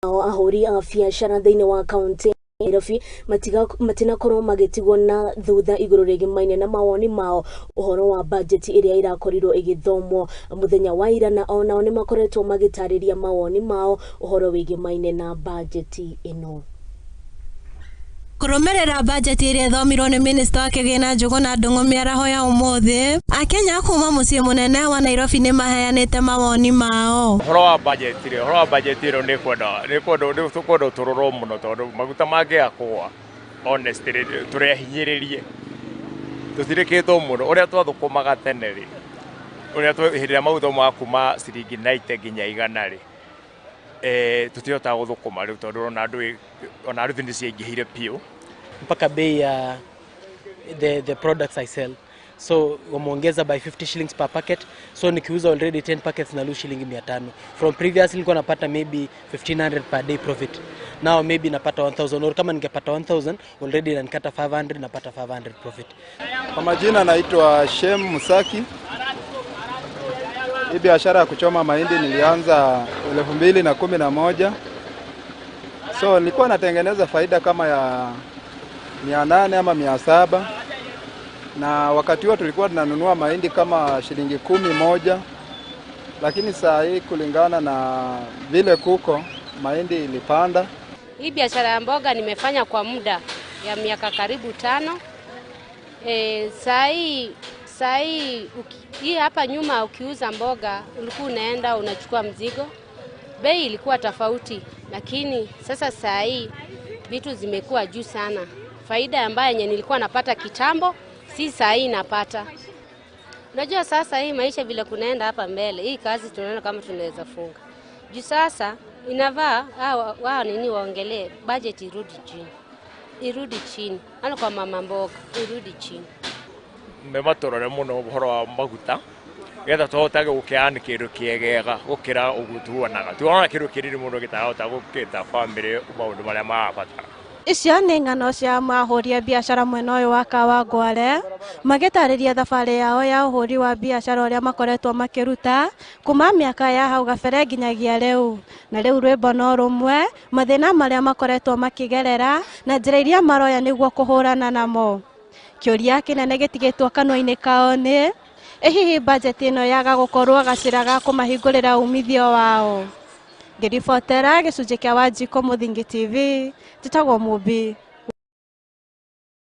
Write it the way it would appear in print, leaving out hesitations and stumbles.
Nao ahũri a biacara thĩinĩ wa kaunti ya Nairobi matinakorwo magĩtigwo na thutha igũrũ rĩgimaine na mawoni mao ũhoro wa bajeti ĩrĩa ĩrakorirwo ĩgĩthomwo mũthenya wa ira, na onao nĩ makoretwo magĩtarĩria mawoni mao ũhoro wĩgimaine na bajeti ĩno. Kũrũmĩrĩra bajeti ĩrĩa ĩthomirwo nĩ minista wa kĩgĩna Njũgũna Ndung'u mĩaraho ya ũmũthĩ, Akenya kuma mũciĩ mũnene wa Nairobi nĩ maheanĩte mawoni mao. Ũhoro wa bajeti rĩ, ũhoro wa bajeti ĩno nĩ kwenda nĩ kwenda nĩ tũkwenda tũrorwo mũno tondũ maguta mangĩaga kũgũa, honestly, tũrĩ ahinyĩrĩrie, tũtirĩkĩtwo mũno. Ũrĩa twathũkũmaga tene rĩ, ũrĩa hĩndĩ ĩrĩa maguta ma kuma ciringi 90 nginya 100 rĩ, tũtihotaga gũthũkũma rĩu tondũ ona andũ ona nduthi nĩ ciaingĩhire biũ. Mpaka bei ya the products I sell, so wameongeza by 50 shillings per packet. So nikiuza already 10 packets na lose shilingi 500. From previously nilikuwa napata maybe 1500 per day profit, now maybe napata 1000, or kama ningepata 1000 already nanikata 500, napata 500 profit. Kwa majina naitwa Shem Musaki. Hii biashara ya kuchoma mahindi nilianza 2011. So nilikuwa natengeneza faida kama ya 800 ama 700, na wakati huo tulikuwa tunanunua mahindi kama shilingi 10 moja, lakini saa hii kulingana na vile kuko, mahindi ilipanda. Hii biashara ya mboga nimefanya kwa muda ya miaka karibu 5. Saa hii hapa nyuma ukiuza mboga ulikuwa unaenda unachukua mzigo, bei ilikuwa tofauti, lakini sasa saa hii vitu zimekuwa juu sana. Faida ambayo yenye nilikuwa napata kitambo si saa hii napata. Unajua sasa hii maisha vile kunaenda hapa mbele, hii kazi tunaona kama tunaweza funga. Juu sasa inavaa wao nini waongelee budget irudi chini, irudi chini, ana kwa mama mboga irudi chini. Matũrore mũno ũhoro wa maguta getha tũhotage gũkĩana kĩndũ kĩegega gũkĩra ũguo tuonaga tuonaga kĩndũ kĩnini mũno gĩtarahota gũkĩta bamĩrĩ maũndũ marĩa marabatara. Icio nĩ ng'ano cia mahũri a biacara mwena ũyũ wa Kawangware magĩtarĩria thabarĩ yao ya ũhũri wa biacara ũrĩa makoretwo makĩruta kuma mĩaka ya hau gabere nginyagia rĩu. Na rĩu rwĩmbo no rũmwe, mathĩna marĩa makoretwo makĩgerera na njĩra iria maroya nĩguo kũhũrana namo. Kĩũria kĩnene gĩtigĩtwo kanua-inĩ kao nĩ ĩ hihi bajeti ĩno yaga gũkorwo gacĩra ga kũmahingũrĩra umithio wao. Ngĩribotera gĩcunjĩ kĩa Wanjikũ Mũthingi TV, njĩtagwo Mũmbi.